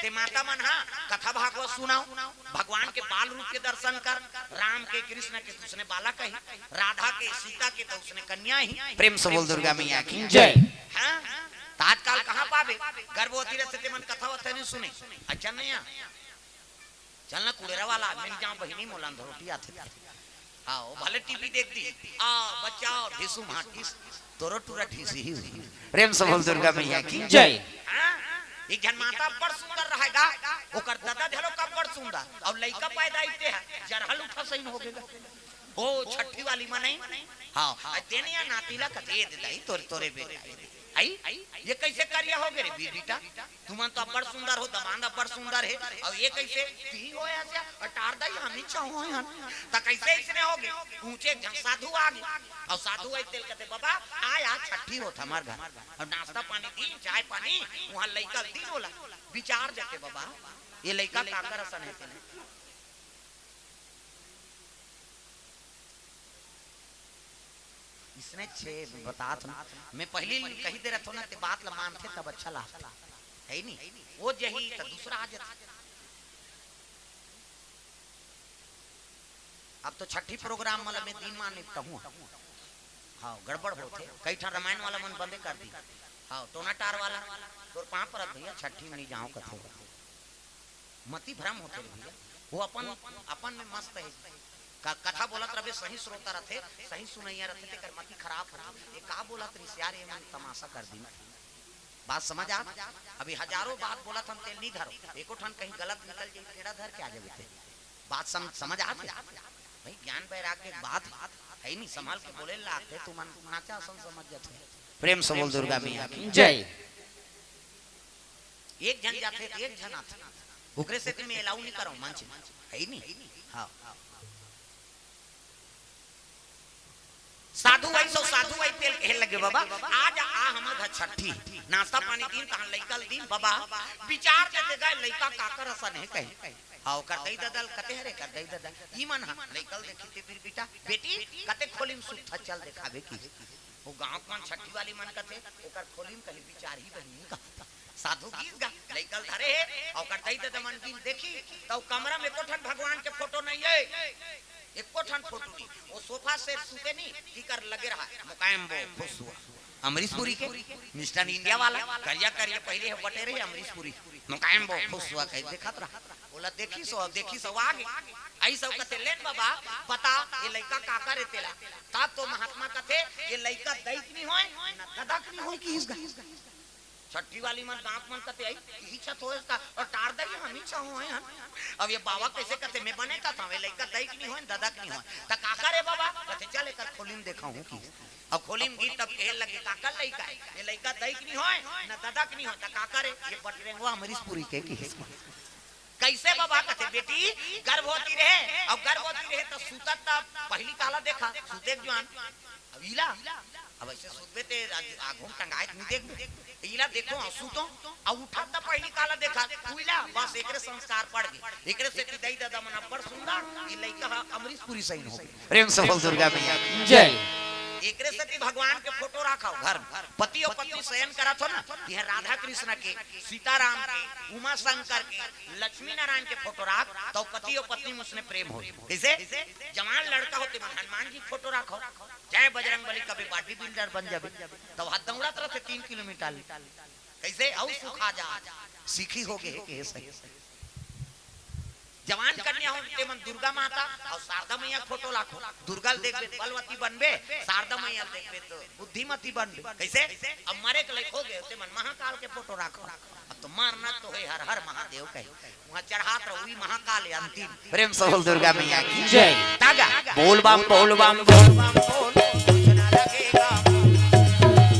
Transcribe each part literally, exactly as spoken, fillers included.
ते माता मन हा कथा भागवत सुनाओ, भगवान के बाल रूप के दर्शन कर, राम के, कृष्ण के उसने बालक ही, राधा के, सीता के तो उसने कन्या ही। प्रेम से बोल दुर्गा मैया की जय। हाँ, त आजकल कहाँ पाबे? गर्भवती रहे से ते मन कथा वथा नहीं सुने। अच्छा नहीं आ, चल ना कुड़ेरा वाला आदमी जहाँ बहिनी मोला अंधरोटी आथे। हाँ, वो भले टीवी देख दी, आ बचाओ ढिसू माटिस, तोरो टूरा ढिसी ही हुई। प्रेम से बोल दुर्गा मैया की जय। हाँ, एक झन माता बड़ सुंदर रहेगा, ओकर दादा झलो का बड़ सुंदर, अउ लइका पैदा इते है, जरहल उठा सही हो गेगा। ओ छठी वाली मनई, हाँ, आ देनिया नाती ला कथे, "ए दे दाई, तोरे, तोरे बेटा, ए दे।" आई, ये कैसे करिया हो गे रे बी-, बेटा? तुमन तो अब्बड़ सुंदर हो, दमांद अब्बड़ सुंदर हे, अउ ये कैसे तिही हो ऐसे? अटार दाई, हम ही चाहो हन। त कैसे इसने हो गे? ऊंचे एक झन साधु आ गे, अउ साधु आई तेल कथे, "बाबा, आ, आ छठी होत हमर घर।" अउ नाश्ता पानी दीन, चाय पानी, वहाँ लइका दीन होला, विचार देते, "बाबा, ये लइका काकर असन हे तेने?" इसने छे बतात ना, मैं पहली कही दे रहता ना, ते बात ला मानथे तब अच्छा लागथे, है नी? वो जही त दूसरा आ जाथे। अब तो छठी प्रोग्राम वाला मैं दिन मान निपटहूँ। हाँ, गड़बड़ होथे, कई ठन रामायण वाला मन बंदे कर दी। हाँ, टोना टार वाला, तोर पाँव परत भैया, छठी में नहीं जाओ कथे। मति भ्रम होथे रे भैया, वो अपन, अपन में मस्त हे। क-, कथा बोलत रहे, सही श्रोता रथे, सही सुनैया रथे, तेकर मति खराब होथे। ये का बोलत रहिस यार, ये मन तमाशा कर दिन। बात समझ आत? अभी हजारों बात बोलत हम, तेल नहीं धरो, एको ठन कहीं गलत निकल जाई, टेढ़ा धर के आ जाबे ते। बात सम-, समझ आत हे? भाई, ज्ञान वैराग्य के बात है नहीं, संभाल के बोले लागथे, तुमन नाचा असन समझ जाथे। प्रेम से बोल दुर्गा मैया की जय। एक झन जाथे त एक झन आथे, ओकरे सेती मैं allow नहीं करंव मंच में, है ही नहीं। हाँ, साधु आई सो साधु आई तेल कहे लगे, "बाबा, आज आ हमर घर छठी, नाश्ता पानी दीन, तहां लइका ल दीन, बाबा, विचार देते गए लइका काकर असन हे कही।" हाँ, ओकर दई ददा ल कथे, "हरे कर दई ददा।" ई मन हा लइका ल देखी ते फिर बेटा, "बेटी, कते खोली में सुत्था चल देखाबे की।" वो गांव के मन छठी वाली मन कथे, "ओकर खोली में कहीं बिचारही बहिनी का।" साधु गीस गा, लइका ल धरे हे, अउ ओकर दई ददा मन गीन देखी, त ओ कमरा में एको ठन भगवान के फोटो नहीं हे, एको ठन फोटो नहीं। वो सोफा सेट सुते नहीं, टीकर लगे रहा, मुकायम बो खुश हुआ। अमरीश पुरी के, मिस्टर इंडिया वाला, करिया करिया पहले हे बटे रहे अमरीश पुरी, मुकायम बो खुश हुआ कहे देखत रहा। ओला देखी सो, देखी सो आगे। आई सो कथे, "लेन बाबा, बता, ये लइका काकर हे तेला?" तब तो महात्मा कथे, "ये लइका दई के नहीं होय, न ददा के नहीं होय," किहिस गा। छठी वाली मन गांव मन कथे आई, "इही छत होय का, अउ टार दई हम ही छहो हैं हम।" अब ये बाबा कैसे कथे, "मैं बने कथा हूँ, ये लइका दई के नहीं होय, ददा के नहीं होय।" "त काकर हे बाबा?" कथे, "चल एकर खोली में देखाहूँ कि।" अब खोली में गीस तब कहे लगे, "काकर लइका हे? ये लइका दई के नहीं होय, न ददा के नहीं होय, त काकर हे?" "ये बटरेंगवा अमरीश पुरी के," किहिस। "कैसे बाबा?" कथे, "बेटी, गर्भवती रहे, अउ गर्भवती रहे त सुतत त पहली काला देखा, सुते के जुआन। अब इला, अब ऐसे सुतबे ते आग-, आघू टंगाए त नहीं देखबे। इला देखो, अउ सुतो, अउ उठत त पहली काला देखा, तू इला, बस एकरे संस्कार पड़ गे। एकरे सेती दई ददा मन अब्बड़ सुंदर, ये लइका ह अमरीश पुरी सही हो गे।" प्रेम से बोल दुर्गा मैया की जय। एकरे सेती भगवान के फोटो राखव घर में। पति अउ पत्नी शयन करत हो ना, यह राधा कृष्ण के, सीताराम के, उमा शंकर के, लक्ष्मी नारायण के फोटो राख, त पति अउ पत्नी में उसने प्रेम हो। कैसे? जवान लड़का होते मन हनुमान जी फोटो राखव, जय बजरंग बली, कभी बॉडी बिल्डर बन जाबे, त वहां दौड़त रहते तीन किलोमीटर। कैसे? अउ सुखा जा, सीखी हो गे हे के सही। जवान कन्या हो, ते मन दुर्गा माता अउ शारदा मैया फोटो लाखो। दुर्गा ल देखबे त बलवती बनबे, शारदा मैया ल देखबे त बुद्धिमती बनबे। कैसे? अब मरे के लायक हो गे, ते मन महाकाल के फोटो राखो। अब तो मरना तो हे, हर हर महादेव कहे। वहाँ चढ़ात रहो, वही महाकाल हे अंतिम। प्रेम से बोल दुर्गा मैया की जय। तागा। बोल बम, बोल बम, बोल बम, बोल। कुछ ना लगेगा।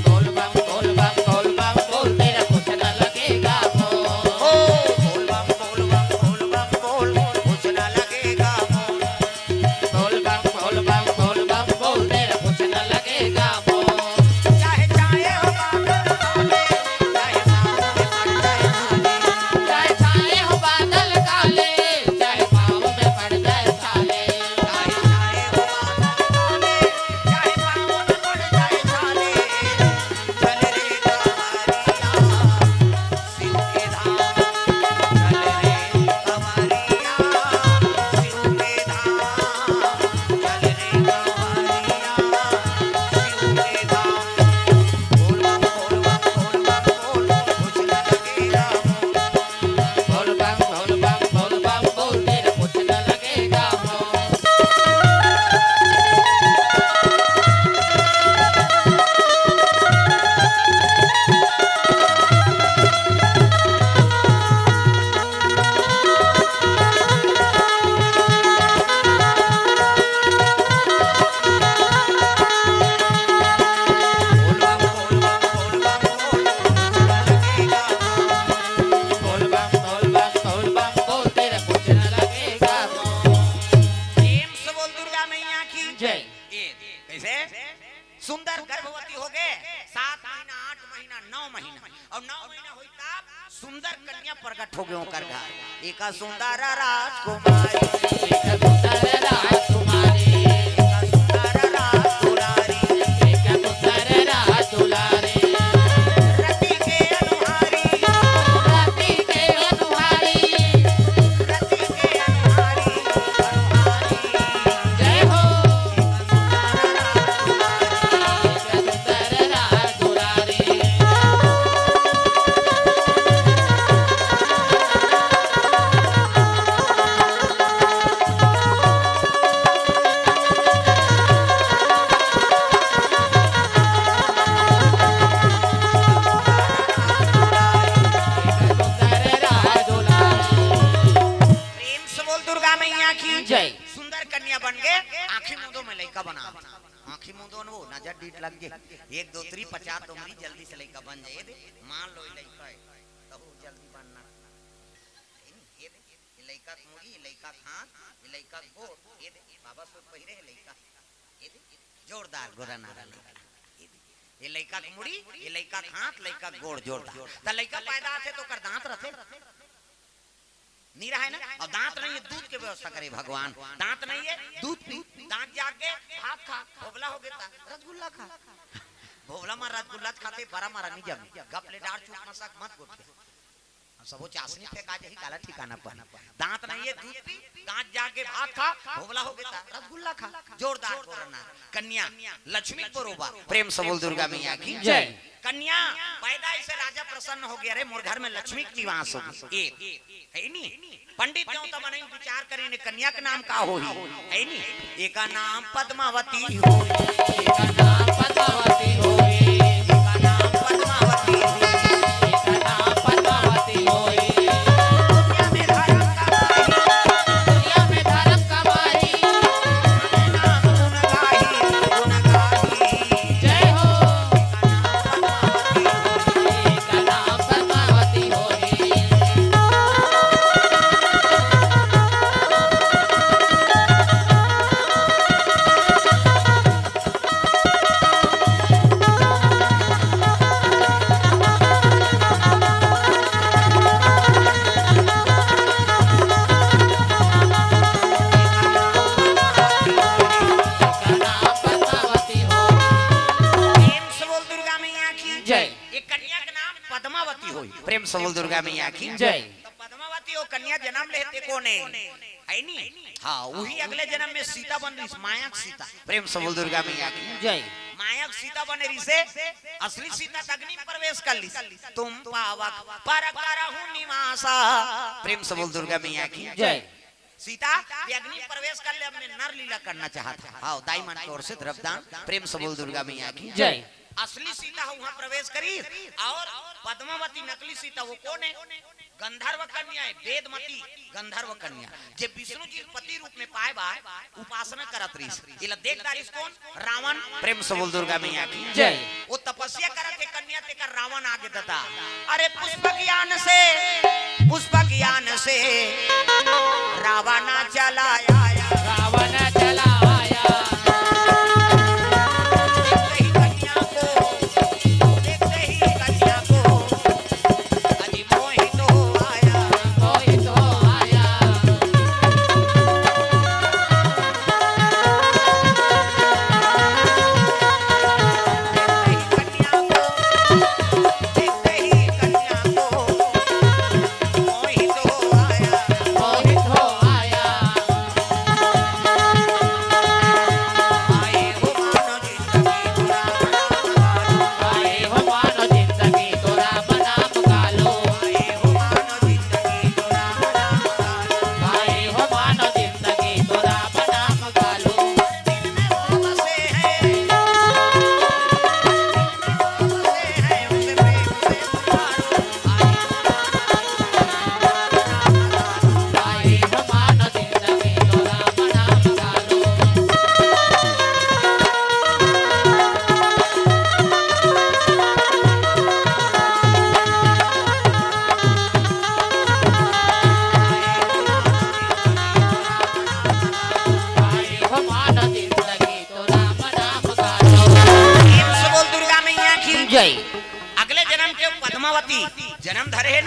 बोल बम, बोल बम, बोल बम, बोल, तेरा कुछ ना लगेगा। बोल। ओ, बोल बम, बोल बम, बोल बम, बोल, कुछ ना लगेगा। बोल। बोल बम, बोल बम, बोल बम, बोल, तेरा कुछ ना लगेगा। बोल। चाहे छाए हो बादल काले, चाहे छाए हो बादल काले, चाहे पाँव में पड़ जाए छाले। चाहे छाए हो बादल काले, चाहे प्रगट हो गए ओकर घर। एक सुंदर राजकुमारी, एक सुंदर राजकुमारी, एक सुंदर राजकुमारी, एक सुंदर राजकुमारी। रति के अनुहारी, रति के अनुहारी, रति के अनुहारी, अनुहारी। जय हो। प्रेम से बोल दुर्गा मैया की जय। सुंदर कन्या बन गए, आंखी मूंदो में लइका बना। आंखी मूंदो न वो नजर डीठ लग गए, एक दो तीन पचास दो मिनट जल्दी से लइका बन जाए। दे मान लो लइका है, तहु जल्दी बनना। ये दे, ये लइका के मुड़ी, ये लइका के हाथ, ये लइका के गोड़, ये दे, बाबा सूट पहिरे है लइका, ये दे, जोरदार गोरा नारा लइका, ये दे, ये लइका के मुड़ी, ये लइका के हाथ, लइका के गोड़ जोरदार। त लइका पैदा होथे त ओकर दांत रथे? नहीं रहे ना। अब दांत नहीं है, दूध के व्यवस्था करे भगवान। दांत नहीं है, दूध पी, दांत जाग के भात खा, भोबला हो गया, रसगुल्ला खा। भोबला मा रसगुल्ला खाथे, बरा मा नहीं जमे। गप ले डार चुप मसक मत गोठिया। हम सबो चासनी फेंका जाही, काला ठिकाना पर। दांत नहीं है, दूध पी, दांत जाग के भात खा, भोबला हो गया, रसगुल्ला खा। जोरदार बोलना। कन्या लक्ष्मी के बरोबर। प्रेम से बोल दुर्गा मैया की जय। कन्या पैदा से राजा प्रसन्न हो गया, "अरे, मोर घर में लक्ष्मी के निवास हो गई।" ए, है नी? पंडित देवता मन विचार करिन, "कन्या के नाम का होही?" है नी? "एका नाम पद्मावती होही, एका नाम पद्मावती होही, एका नाम पद्मावती होही, एका नाम पद्मावती होही। दुनिया में धर्म कमाही, दुनिया में धर्म कमाही, नाम गुण गाही, गुण गाही।" जय हो। प्रेम से बोल दुर्गा मैया की जय। ये कन्या के नाम पद्मावती होही। प्रेम से बोल दुर्गा मैया की जय। तो पद्मावती वो कन्या जन्म लेते कोने, है नी? हाँ, वही अगले जन्म में सीता बन रही, माया के सीता। प्रेम से बोल दुर्गा मैया की जय। माया के सीता बने रही से असली सीता त अग्नि में प्रवेश कर ली। "तुम पावक पर करहु निवासा।" प्रेम से बोल दुर्गा मैया की जय। सीता, ये अग्नि प्रवेश कर ले, अब मैं नर लीला करना चाहत हूँ। हाँ, दाई मन की ओर से द्रव्यदान। प्रेम से बोल दुर्गा मैया की जय। असली सीता ह वहाँ प्रवेश करी और पद्मावती नकली सीता वो कोन है? गंधर्व कन्या है, वेदमती गंधर्व कन्या, जे विष्णु जी पति रूप में पाए बार उपासना करत रहिस। एला देख डारिस कोन? रावण। प्रेम से बोल दुर्गा मैया की जय। वो तपस्या करत हे कन्या, तेकर रावण आगे ददा। अरे पुष्प ज्ञान से, पुष्प ज्ञान से रावण चला आया। रावण चला आया। देखते ही कन्या को, देखते ही कन्या को अति मोहित हो आया। मोहित हो आया। देखते ही कन्या को, देखते ही कन्या को मोहित हो आया। मोहित हो आया।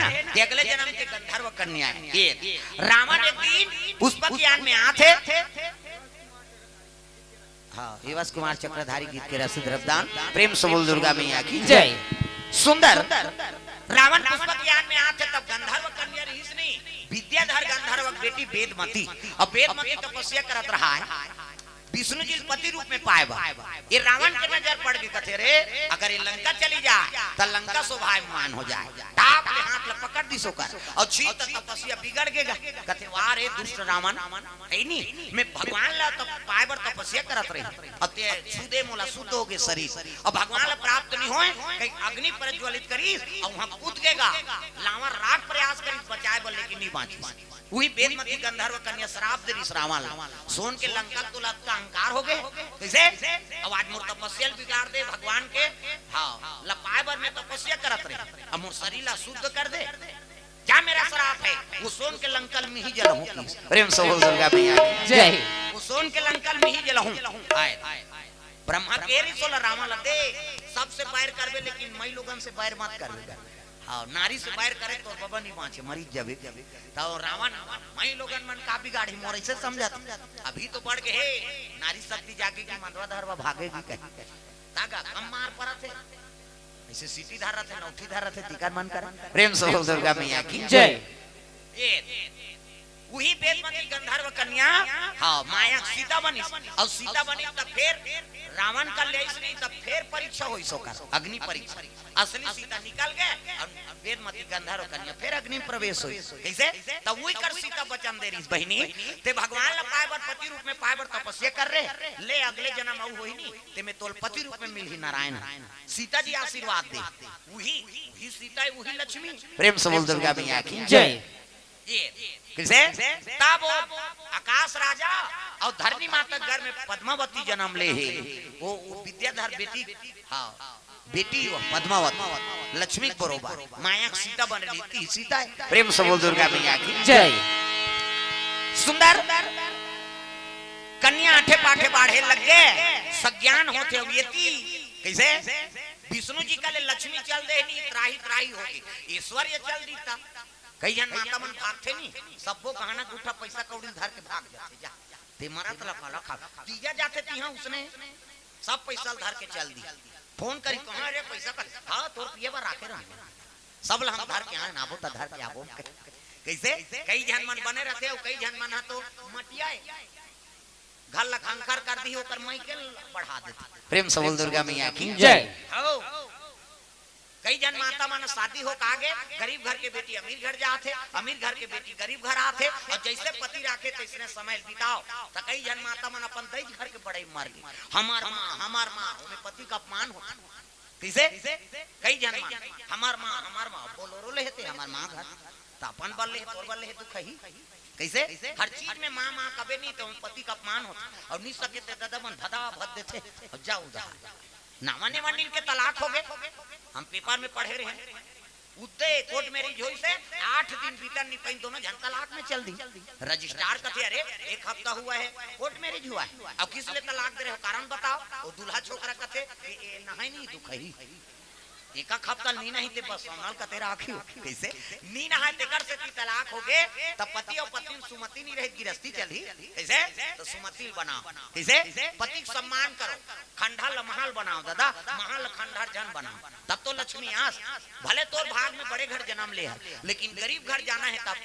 ते अगले जन्म के गंधर्व कन्या हे। ये रावण एक दिन पुष्पक यान में आथे। हाँ, एवस कुमार चक्रधारी गीत के रस द्रव्यदान। प्रेम से बोल दुर्गा मैया की जय। सुंदर। रावण पुष्पक यान में आथे तब गंधर्व कन्या रहिस नहीं, विद्याधर गंधर्व के बेटी वेदमती। अब वेदमती तपस्या करत रहा हे विष्णु जी ल पति रूप में पाए बर। ये रावण के नजर पड़ के कथे, "रे, अगर ये लंका चली जाए त लंका शोभायमान हो जाए।" टाप ले हाथ ल पकड़ दिस ओकर, अउ छीत तपस्या बिगड़ गे गा। कथे, "वाह रे दुष्ट रावण, हे नी, मैं भगवान ला तप पाए बर तपस्या करत रही, अउ ते छू दे मोला, शुद्ध हो गे शरीर, अउ भगवान ला प्राप्त नहीं होए, कहीं अग्नि प्रज्वलित करिस, अउ वहां कूद गे गा, लावर राख प्रयास करिस बचाए बर, लेकिन नहीं बांचिस।" उही वेदमती गंधर्व कन्या श्राप दे रिस रावण ला, "सोन के लंका तोला अतका अहंकार हो गे, कइसे? अब आज मोर तपस्या ल बिगाड़ दे भगवान के, हाँ, ल पाए बर मैं तपस्या करत रही, अब मोर शरीर ला शुद्ध कर दे, जा मेरा श्राप हे, वो सोन के लंका ल मिही जलहूं।" प्रेम से बोल दुर्गा मैया की जय। "वो सोन के लंका ल मिही जलहूं।" आए ब्रह्मा के रिस ओला रावण ला दे, सबसे बैर करबे, लेकिन मई लोगन से बैर मत करबे। हाँ, नारी से बैर करे त बबा नहीं बांचे, मरी जाबे। त रावण, मई लोगन मन का बिगाड़ी, मोर ऐसे समझत। अभी तो बढ़ गे हे, नारी शक्ति जागेगी, मंदवा धरवा भागेगी कहीं। तागा कम मार परत हे। ऐसे सीटी धरत हे, नौठी धरत हे, तिकर मन करे। प्रेम से बोल दुर्गा मैया की जय। ये उही वेदमती गंधर्व कन्या, हाँ, माया सीता बनिस, अउ सीता बनिस तब फेर रावण का लेइस नहीं, तब फेर परीक्षा होइस ओकर, अग्नि परीक्षा। असली सीता निकल गे, अउ वेदमती गंधर्व कन्या फेर अग्नि में प्रवेश होइस। कइसे? तब उही कर सीता वचन दे रिस, "बहिनी, ते भगवान ला पाए बर, पति रूप में पाए बर तपस्या कर रे, ले अगले जन्म अउ होही नहीं, ते में तोल पति रूप में मिलही नारायण।" सीता जी आशीर्वाद दे, उही, उही सीता, उही लक्ष्मी। प्रेम से बोल दुर्गा मैया की जय। ये, कइसे? तब वो आकाश राजा अउ धरणी माता घर में पद्मावती जन्म ले हे। वो, वो विद्याधर बेटी, हाँ, बेटी वो पद्मावती, लक्ष्मी के बरोबर, माया के सीता बन रही थी, सीता हे। प्रेम से बोल दुर्गा मैया की जय। सुंदर कन्या आठे पाठे बाढ़े लग गे, सज्ञान होथे अउ येती, कइसे? विष्णु जी का ले लक्ष्मी चल दे नहीं, त्राही त्राही हो गे, ऐश्वर्य चल दीता। कई झन माता मन भागथे नहीं, सब्बो गहना गुट्ठा पैसा कौड़ी धर के भाग जाथे, जा। ते मरत ला काला खा, तीजा जाथे तिहां उसने सब पैसा ल धर के चल दी। फोन करी, "कहां रे पैसा?" कर, "हाँ, तोर पिए बर राखे रहे, सब ल हम धर के आए, आबो त धर के आबो।" कइसे? कई झन मन बने रथे, अउ कई झन मन ह तो मटिया हे, घर ला खंखर कर दी, ओकर मई के बढ़ा देथे। प्रेम से बोल दुर्गा मैया की जय। हो। कई झन माता मन शादी हो के आगे, गरीब घर के बेटी अमीर घर जाथे, अमीर घर के बेटी गरीब घर आथे, अउ जइसे पति राखे तइसने समय बिताव। त कई झन माता मन अपन दई घर के बड़ई मर गे, "हमार माँ, हमार माँ", ओमे पति का अपमान होथे। कइसे? कई झन मन, "हमार माँ, हमार माँ", बोलोरो ले हे ते, "हमार माँ घर", त अपन बर ले हे, तोर बर ले हे, दुखही। कइसे? हर चीज में माँ, माँ कबे नहीं, त पति का अपमान होथे। अउ नहीं सके ते ददा मन भदा भद देथे, अउ जा उधार। नावा नेवा नील के तलाक हो गे। हम पेपर में पढ़े रहे, उद्दे कोर्ट मैरिज होइस हे, आठ दिन बीतन नहीं पाइन, दोनों झन तलाक में चल दी। रजिस्ट्रार कथे, "अरे, एक हफ्ता हुआ है, कोर्ट मैरिज हुआ है, अब किस लिए तलाक दे रहे हो, कारण बताओ।" वो दूल्हा छोकरा कथे, "ए, ए, नहाय नहीं, दुखही। एक हफ्ता नी नहाय ते बस, सोनल कथे राखी हो।" कइसे? नी नहाय तेकर सेती तलाक हो गे, त पति अउ पत्नी में सुमति नहीं रहे, गिरस्ती चलही। कइसे? त सुमति बनाओ। कइसे? पति के सम्मान करो। खंडहर ल महल बनाव ददा, महल ल खंडहर झन बनाव, तब तो लक्ष्मी आस। भले तोर भाग में बड़े घर जनम ले हस, लेकिन गरीब घर जाना हे तब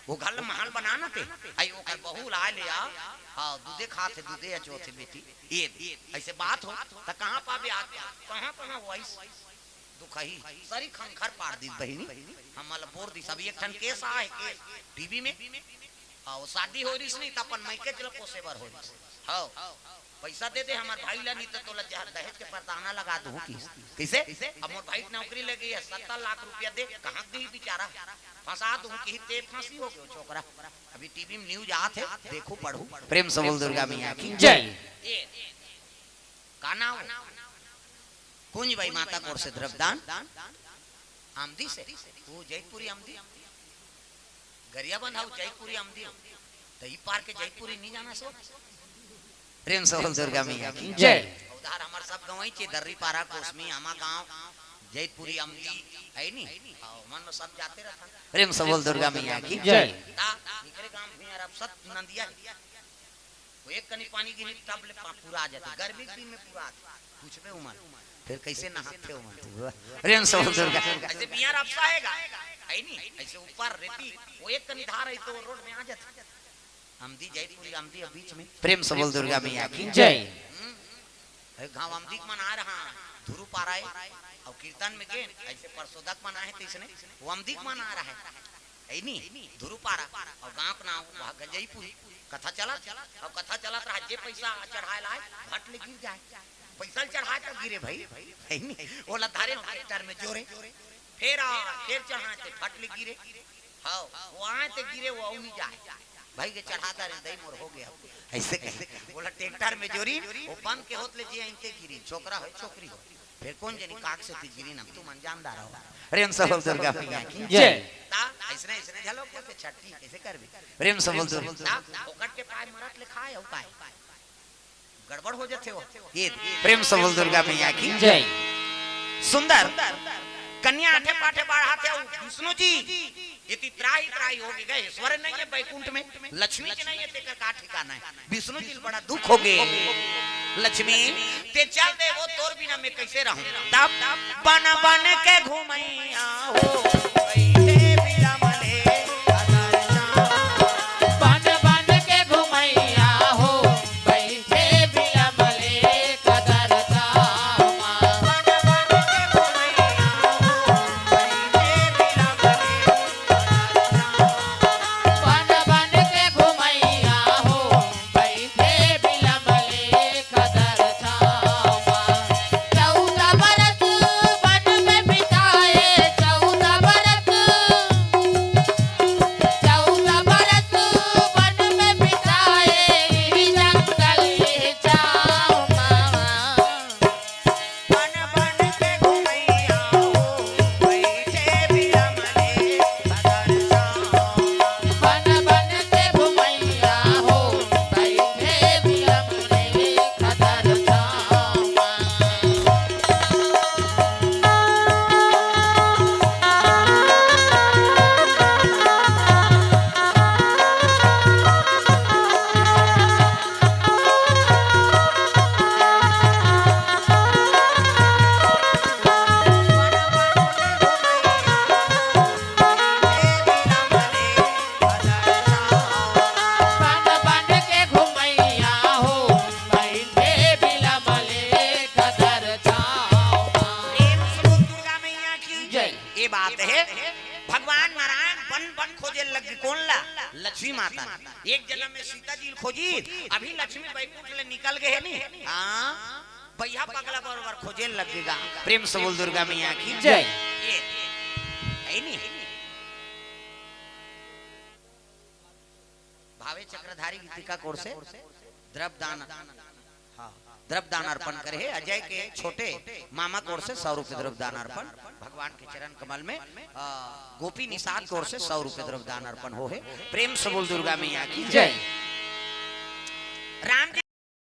वो घर ल महल बना न ते। आई ओकर बहू ला ले आ, हाँ, दूधे खात हे, दूधे अचोत हे बेटी, ये दे। अइसे बात हो, त कहाँ पाबे आज? कहाँ, कहाँ हो आइस? दुखही, सरी खंखर पार दिस बहिनी, हमला बोर दिस। अभी एक ठन केस आए, केस, टीवी में, हाँ, वो शादी हो रिस नहीं, त अपन मइके चला कोसे बर हो रिस। हाँ, पैसा दे दे हमर भाई ला, नहीं त तोला जहर दहेज के परदाना लगा दूँ किस। कइसे? अब मोर भाई के नौकरी लगे हे, सत्तर लाख रुपया दे, कहाँ दे बेचारा? फंसा दूँ कि ते फंसी हो गयो छोकरा। अभी टीवी में न्यूज आत हे, देखो पढ़ो। प्रेम से बोल दुर्गा मैया की जय। ये, का नाम? कुंज बाई माता कोर से द्रव्यदान। आमदी से, वो जैतपुरी आमदी। गरियाबंद हाउ जैतपुरी आमदी हो। त ई पार के जैतपुरी नहीं जाना सो। प्रेम से बोल दुर्गा मैया की जय। उधार हमर सब गंवई चे, दर्री पारा, कोसमी, आमा गांव, जैतपुरी अमदी है नी? हाँ, मन में सब जाते रहता। प्रेम से बोल दुर्गा मैया की जय। ता, इकरे गांव भुइयां रपसत नंदिया है। वो एक कनी पानी गिरी, टब ले पा-, पूरा आ जाते। गर्मी के दिन में पूरा आते। पूछबे उमन, फिर कैसे नहाते उमन तू? प्रेम से बोल दुर्गा। ऐसे बिया रपसा हैगा, है नी? ऐसे ऊपर रेती, वो एक कनी धार है तो रोड में आ जाते। अमदी, जैतपुरी अमदी अब बीच में। प्रेम से बोल दुर्गा मैया की जय। हम्म। ए, गाँव अमदी के मन आए रहा, धुरू पारा है, और कीर्तन में गेन, ऐसे परसोदक मन आए तैसने, वो अमदी के मन आ रहा है, है नी? धुरू पारा, और गाँव के नाम वहाँ गंजईपुरी। कथा चलत, और कथा चलत रहा, जे पैसा चढ़ाए ला आए, भट ले गिर जाए। पैसा चढ़ाए तो गिरे भाई, है नी? ओला धारे ट्रैक्टर में जोरे, फिर आ, फिर चढ़ाए ते भट ले गिरे। हाँ, वो आए ते गिरे, वो अउ नहीं जाए। भाई के चढ़ा दारे, दई मोर हो गया। ऐसे कहे। बोला ट्रैक्टर में जोरी, वो बंद के होत ले जे आइते गिरी, छोकरा हो, छोकरी हो। फिर कौन जनी काक से ती गिरी ना, तू मन जानदार हो। प्रेम से बोल दुर्गा मैया की जय। ता, ऐसने, ऐसने झलो को ते छट्टी, कैसे करबे? प्रेम से बोल दुर्गा। ता, ओकट के पाए मरत ले खाए, हो पाए। गड़बड़ हो जाते हो। ये प्रेम से बोल दुर्गा मैया की जय। सुंदर कन्या आठे पाठे बाढ़ाते हो, विष्णु जी, ये ती त्राही त्राही हो गए, स्वर नहीं है बैकुंठ में, लक्ष्मी जी नहीं है, तेकर का ठिकाना है? विष्णु जी बड़ा दुख हो गए। लक्ष्मी, ते चल दे, वो तोर बिना मैं कैसे रहूं? तब बन बन के घूमैया हो, बैठे बिलमले कदर श्याम। बन बन के घूमैया हो, बैठे बिलमले कदर श्याम। बन बन के घूमैया हो, बैठे बिलमले कदर श्याम। बन बन के घूमैया हो, बैठे बिलमले कदर छाँव मा। चौदह बरस वन में बिताए, चौदह बरस, चौदह बरस वन में बिताए, इही जंगल इही छाँव मा। बन बन के घुमैया हो, बैठे बिलमले कदर छाँव। बन बन के घुमैया हो, बैठे बिलमले कदर छाँव। बन बन के घुमैया हो, बैठे बिलमले कदर छाँव। प्रेम से बोल दुर्गा मैया की जय। ये बात है, भगवान नारायण बन बन खोजे लग कौन ला? लक्ष्मी माता। एक जन्म में सीता जी खोजी, अभी लक्ष्मी बैकुंठ ले निकल गए है नी। हाँ, भैया पगला बरोबर खोजे लगेगा। प्रेम से बोल दुर्गा मैया की जय। ये है नी। भावे चक्रधारी गीतिका कोर से द्रव्य दान, हाँ, द्रव्य दान अर्पण करे हे। अजय के छोटे मामा कोर से सौ रुपये द्रव्य दान अर्पण भगवान के चरण कमल में। अ, गोपी निषाद कोर से सौ रुपये द्रव्य दान अर्पण हो हे। प्रेम से बोल दुर्गा मैया की जय। राम जी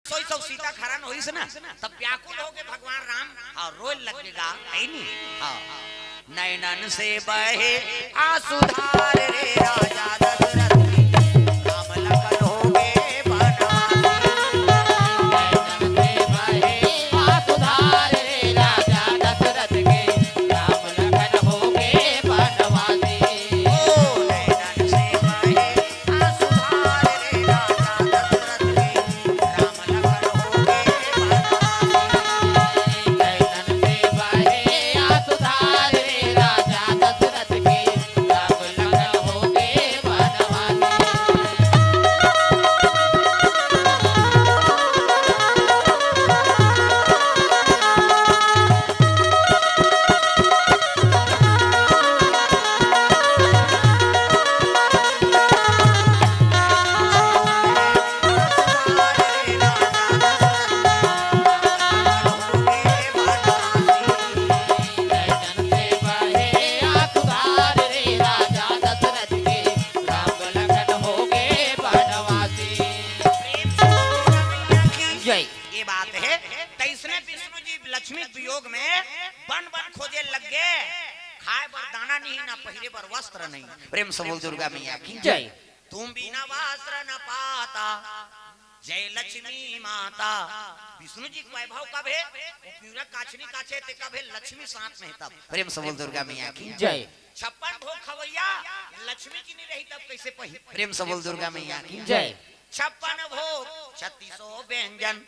सोई सौ सीता के हरण होइस ना, तब व्याकुल हो गए भगवान राम, हाँ, रोए लग गा, है नी? हाँ। नैनन से बहे आंसू धार रे राजा दशरथ के, राम लखन हो गए बनवासी। नैनन से बहे आंसू धार रे राजा दशरथ के, राम लखन हो गए बनवासी। ओ नैनन से बहे आंसू धार रे राजा दशरथ के, राम लखन हो गए बनवासी। नैनन से बहे आंसू धार रे राजा दशरथ के, राम लखन हो लग गे, खाए बर दाना नहीं, ना पहिरे बर वस्त्र नहीं। प्रेम से बोल दुर्गा मैया की जय। तुम बिना वस्त्र न पाता, जय लक्ष्मी माता। विष्णु जी के वैभव कब हे? वो पिंजरा काछनी काछे ते कब हे? लक्ष्मी साथ में हे तब। प्रेम से बोल दुर्गा मैया की जय। छप्पन भोग खवैया लक्ष्मी जी नहीं रही तब कैसे पही? प्रेम से बोल दुर्गा मैया की जय। छप्पन भोग छत्तीसों व्यंजन,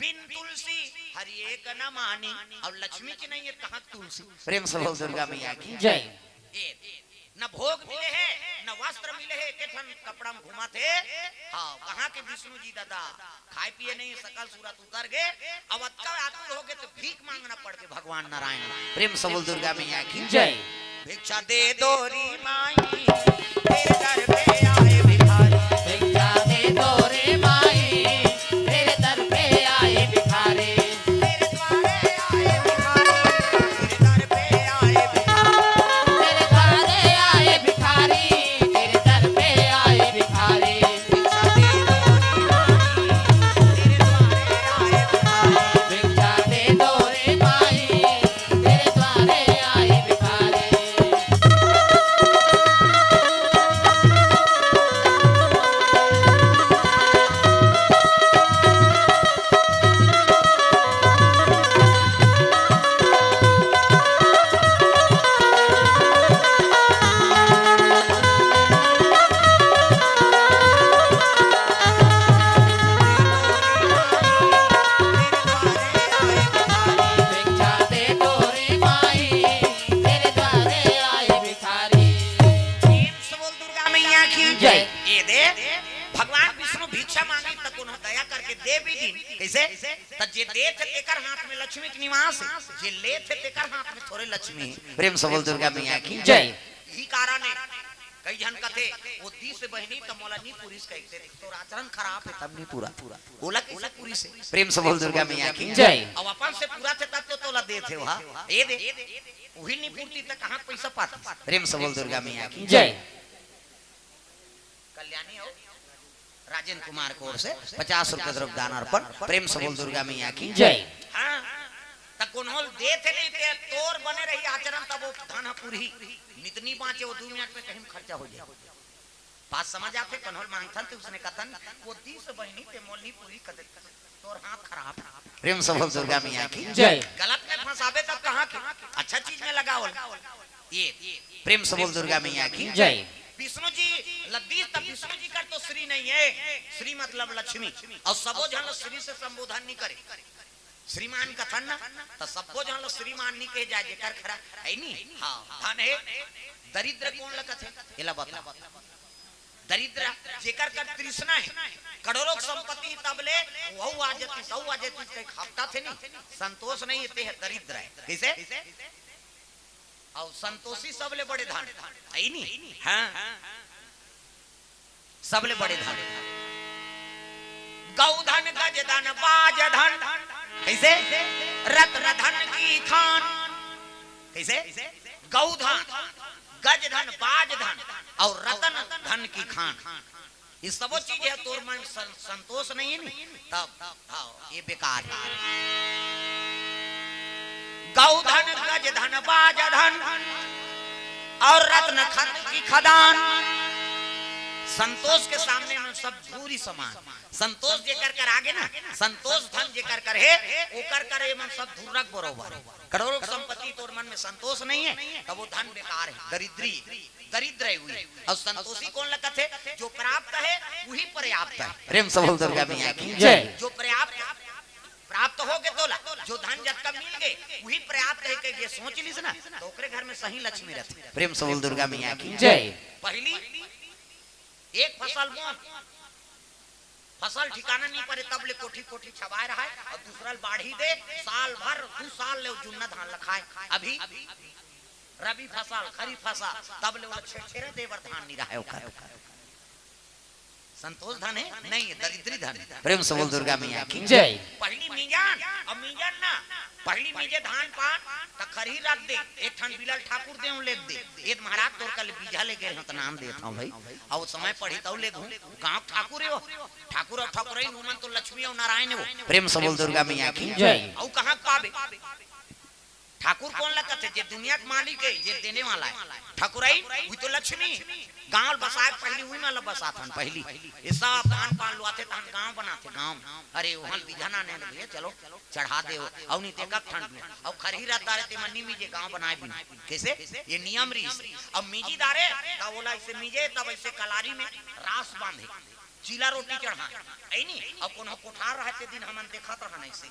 बिन तुलसी हरि एक न मानी। अब लक्ष्मी जी नहीं हे, कहाँ तुलसी? प्रेम से बोल दुर्गा मैया की जय। ए, न भोग मिले हे, न वस्त्र मिले हे, एक ठन कपड़ा में घुमत हे। हाँ, कहाँ के विष्णु जी दादा? खाए पिए नहीं, सकल सूरत उतर गे। अब अतका आतुर हो गे तो भीख मांगना पड़ गे भगवान नारायण। प्रेम से बोल दुर्गा मैया की जय। भिक्षा दे दो री माई, तेरे दर पे आए भिखारी। भिक्षा दे दो रे माई, तेरे दर पे आए भिखारी। तेरे द्वारे आए भिखारी, तेरे दर पे आए भिखारी। तेरे द्वारे आए भिखारी, तेरे दर पे आए भिखारी। भिक्षा दे दो रे माई, तेरे द्वारे आए भिखारी। भिक्षा दे दो रे माई, तेरे द्वारे आए भिखारी। भिक्षा दे दो रे माई, तेरे द्वारे आए भिखारी। प्रेम से बोल दुर्गा मैया की जय। ये दे, भगवान विष्णु भिक्षा मांगी त कोनो दया करके दे भी दिन। कैसे? त जे देथे तेकर हाथ में लक्ष्मी के निवास हे, जे लेथे तेकर हाथ में थोरे लक्ष्मी हे। प्रेम से बोल दुर्गा मैया की जय। यही कारण हे, कई झन कथे, "वो दिस बहिनी त मोला नी पुरिस," कहिथे, "तोर आचरण खराब हे, तब नी पूरा।" ओला कैसे पुरिस हे? प्रेम से बोल दुर्गा मैया की जय। अब अपन से पूरा थे तब तो तोला देथे, हाँ? ये दे, उही नी पूरती त कहाँ पैसा पाती? प्रेम से बोल दुर्गा मैया की जय। कल्याणी हो, राजेंद्र कुमार की ओर से पचास रुपए द्रव्य दान अर्पण। प्रेम से बोल दुर्गा मैया की जय। हाँ, त कोनो ल देथे नहीं ते तोर बने रही आचरण, तब वो धन ह पुरही। नित नी बाँचे, वो दू मिनट में कहीं खर्चा हो जाए। बात समझ आथे? कोनो ल मांगथन ते उसने कथन, "वो दिस बहिनी ते मोल नी पुरी कदे, तोर हाथ खराब।" प्रेम से बोल दुर्गा मैया की जय। गलत में फंसाबे तब कहाँ के? अच्छा चीज में लगाओ। ये प्रेम से बोल दुर्गा मैया की जय। विष्णु जी ल दिस तब विष्णु जी कर तो श्री नहीं हे, श्री मतलब लक्ष्मी, अउ सबो झन ल श्री से संबोधन नहीं करे। श्रीमान कथन न, त सब्बो झन ल श्रीमान नी कहे जाए, जेकर करा हे नी। हाँ, धन हे। दरिद्र कोन ल कथे? एला बता। दरिद्र जेकर कर तृष्णा हे, करोड़ों संपत्ति तब ले वहू आ जतिस, वहू आ जतिस कहि हपटथे नी, संतोष नहीं हे, ते ह दरिद्र हे। कैसे? अउ संतोषी सबले बड़े धन हे नी। हाँ, सबले बड़े धन, गौ धन, गज धन, बाज धन। कैसे? रत्न धन की खान। कैसे? गौ धन, गज धन, बाज धन अउ रत्न धन की खान। ये सबो चीज हे, तोर मन सं-, संतोष नहीं हे नी, तब हाँ, ये बेकार हे। गौ धन, गज धन, बाज धन अउ रत्न धन की खदान। संतोष के सामने में सब धूरी समान। संतोष जेकर कर आगे ना, संतोष धन जेकर कर हे, ओकर कर ये मन सब धुर्रक बरोबर। करोड़ों संपत्ति तोर मन में संतोष नहीं हे, तब वो धन बेकार हे, दरिद्री, दरिद्र हे उही। अउ संतोषी कोन ल कथे? जो प्राप्त हे, उही पर्याप्त हे। प्रेम से बोल दुर्गा मैया की जय। जो पर्याप्त, प्राप्त हो गे तोला, जो धन जतका मिल गे, उही पर्याप्त हे कहि के सोच लिस ना, त ओकरे घर में सही लक्ष्मी रथे। प्रेम से बोल दुर्गा मैया की जय। पहिली एक फसल बोन, फसल ठिकाना नहीं परे, तब ले कोठी कोठी छबाय रहय, अउ दूसरा ल बाढ़ी दे, साल भर, दू साल ले वो जुन्ना धान ल खाय। अभी रबी फसल, खरीफ फसल, तब ले ओला छेरछेरा दे बर धान नहीं रहय ओकर। संतोष धन हे? नहीं हे, दरिद्री धन हे। प्रेम से बोल दुर्गा मैया की जय। पहिली मिंजन, अउ मिंजन ना, पहिली मिंजे धान पान, त खरही रख दे, एक ठन बिलल ठाकुर दे, ले दे। ए महाराज तोर कल बीजा ले गे हंव, त नाम देत हंव भाई। अउ समय पड़ही तउ लेगहूं। गांव ठाकुर हे वो। ठाकुर अउ ठाकुरइन, ओमन तो लक्ष्मी अउ नारायण हे वो। प्रेम से बोल दुर्गा मैया की जय। अउ कहां पाबे? ठाकुर कोन ला कथे? जे दुनिया के मालिक हे, जे देने वाला हे। ठकुराइन, उही तो लक्ष्मी। गांव बसाए के पहिली उही मन ला बसाथन पहिली। ये सब धान पान लुआथे, तहन गांव बनाथे, गांव। अरे, ओहन बीजा ना ने भैया, चलो, चढ़ा दे। अउ नहीं ते कब ठंड में, अउ खरही रहता रे, ते मन नी मिजे, गांव बनाए बिना। कैसे? ये नियम रहिस। अब मिजी दारे, तब ओला ऐसे मिजे, तब ऐसे कलारी में रास बांधे, चीला रोटी चढ़ा, ऐ नी? अउ कोनो कोठार रहे, ते दिन हमन देखत रहन ऐसे।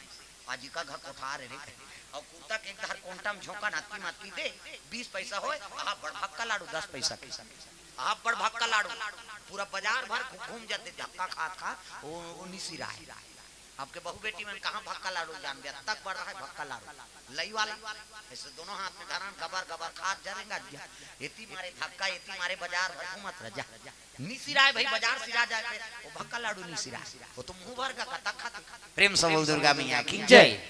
आज का घर कोठार हे रे, अउ कुर्ता के एक धार कोंटा में झोंका, नाती माती दे, बीस पैसा होय, अहा बड़ भक्का लाडू दस पैसा के, अहा बड़ भक्का लाडू, पूरा बाजार भर घू-, घूम जाते धक्का खात खात, ओ, ओ निसिराय। आपके बहू बेटी मन कहाँ भक्का लाडू जानबे, अतक बड़ रहे भक्का लाडू, लई वाला, ऐसे दोनों हाथ में धरन, गबर गबर खात जरेंगा दिया, एती मारे धक्का, एती मारे बाजार भर घूमत रह जा। निसिराय भाई, बाजार सिरा जाए पे, वो भक्का लाडू निसिराय, वो तो मुंह भर का कतक खाते। प्रेम से बोल दुर्गा मैया की जय।